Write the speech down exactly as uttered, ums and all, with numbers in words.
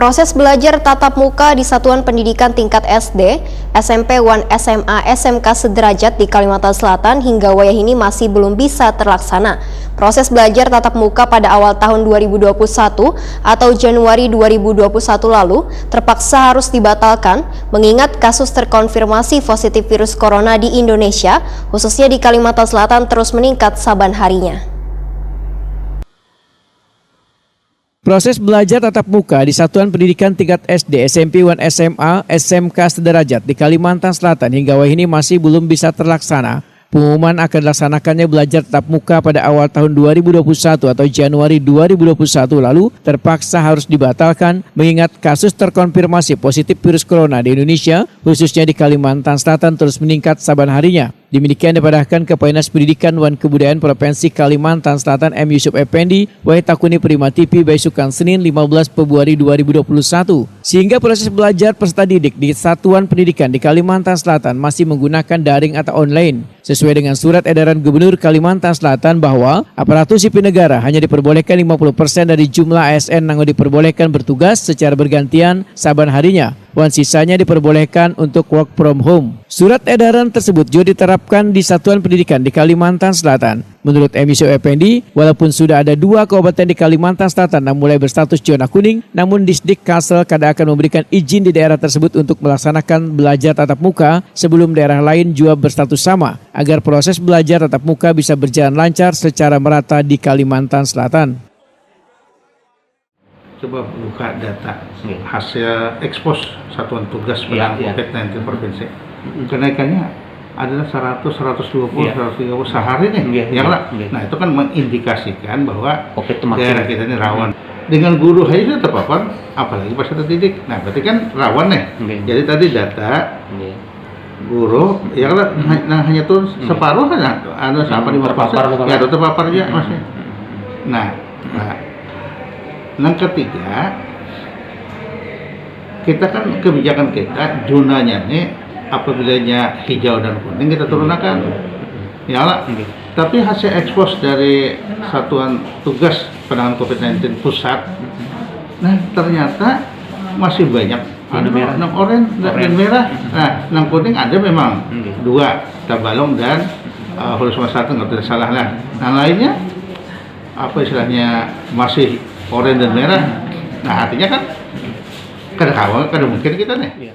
Proses belajar tatap muka di satuan pendidikan tingkat S D, S M P, wan S M A, S M K sederajat di Kalimantan Selatan hingga wayah ini masih belum bisa terlaksana. Proses belajar tatap muka pada awal tahun dua ribu dua puluh satu atau Januari dua ribu dua puluh satu lalu terpaksa harus dibatalkan mengingat kasus terkonfirmasi positif virus corona di Indonesia, khususnya di Kalimantan Selatan, terus meningkat saban harinya. Proses belajar tatap muka di satuan pendidikan tingkat S D, S M P, wan S M A, S M K sederajat di Kalimantan Selatan hingga wayah ini masih belum bisa terlaksana. Pengumuman akan dilaksanakannya belajar tatap muka pada awal tahun dua ribu dua puluh satu atau Januari dua ribu dua puluh satu lalu terpaksa harus dibatalkan mengingat kasus terkonfirmasi positif virus corona di Indonesia, khususnya di Kalimantan Selatan, terus meningkat saban harinya. Demikian dipadahkan Kepala Dinas Pendidikan wan Kebudayaan Provinsi Kalimantan Selatan M Yusuf Effendi, wayah takuni Prima T V baisukan Senin lima belas Februari dua ribu dua puluh satu. Sehingga proses belajar peserta didik di satuan pendidikan di Kalimantan Selatan masih menggunakan daring atau online. Sesuai dengan surat edaran Gubernur Kalimantan Selatan bahwa aparatur sipil negara hanya diperbolehkan lima puluh persen dari jumlah A S N nang diperbolehkan bertugas secara bergantian saban harinya, wan sisanya diperbolehkan untuk work from home. Surat edaran tersebut juga diterapkan di satuan pendidikan di Kalimantan Selatan. Menurut M Yusuf Effendi, walaupun sudah ada dua kabupaten di Kalimantan Selatan yang mulai berstatus zona kuning, namun Disdik Kalsel kada akan memberikan izin di daerah tersebut untuk melaksanakan belajar tatap muka sebelum daerah lain juga berstatus sama, agar proses belajar tatap muka bisa berjalan lancar secara merata di Kalimantan Selatan. Coba buka data, iya, hasil ekspos satuan tugas penanganan, iya, covid sembilan belas provinsi. Mm-mm. Kenaikannya adalah seratus, seratus dua puluh, iya, seratus tiga puluh sehari nih, iya, yang, iya, lah. Iya. Nah, itu kan mengindikasikan bahwa covid makin, daerah kita ini rawan. Mm-mm. Dengan guru aja sudah terpapar, apalagi peserta didik. Nah, berarti kan rawan nih. Iya. Jadi tadi data, iya, guru, ya kalau, hmm, nah, hanya tuh, hmm, separuh kan, ada, hmm, sampai lima persen, terpapar, ya, atau terpapar aja, hmm, masih. Hmm. Nah, nah, yang ketiga, kita kan kebijakan kita zonanya nih apabila hijau dan kuning kita turunakan. Hmm. Ya lah. Hmm. Tapi hasil ekspos dari satuan tugas penanganan covid sembilan belas pusat, hmm, nah, ternyata masih banyak anu, merah, nang oranye dan, oranye, dan merah. Hmm. Nah, nang kuning ada memang, hmm, dua, Tabalong dan, eh, Hulu Sungai Selatan kalau tidak salah. Nah, yang lainnya apa istilahnya masih oranye dan merah. Nah, artinya kan kada kawa, kada mungkin kita nih. Iya.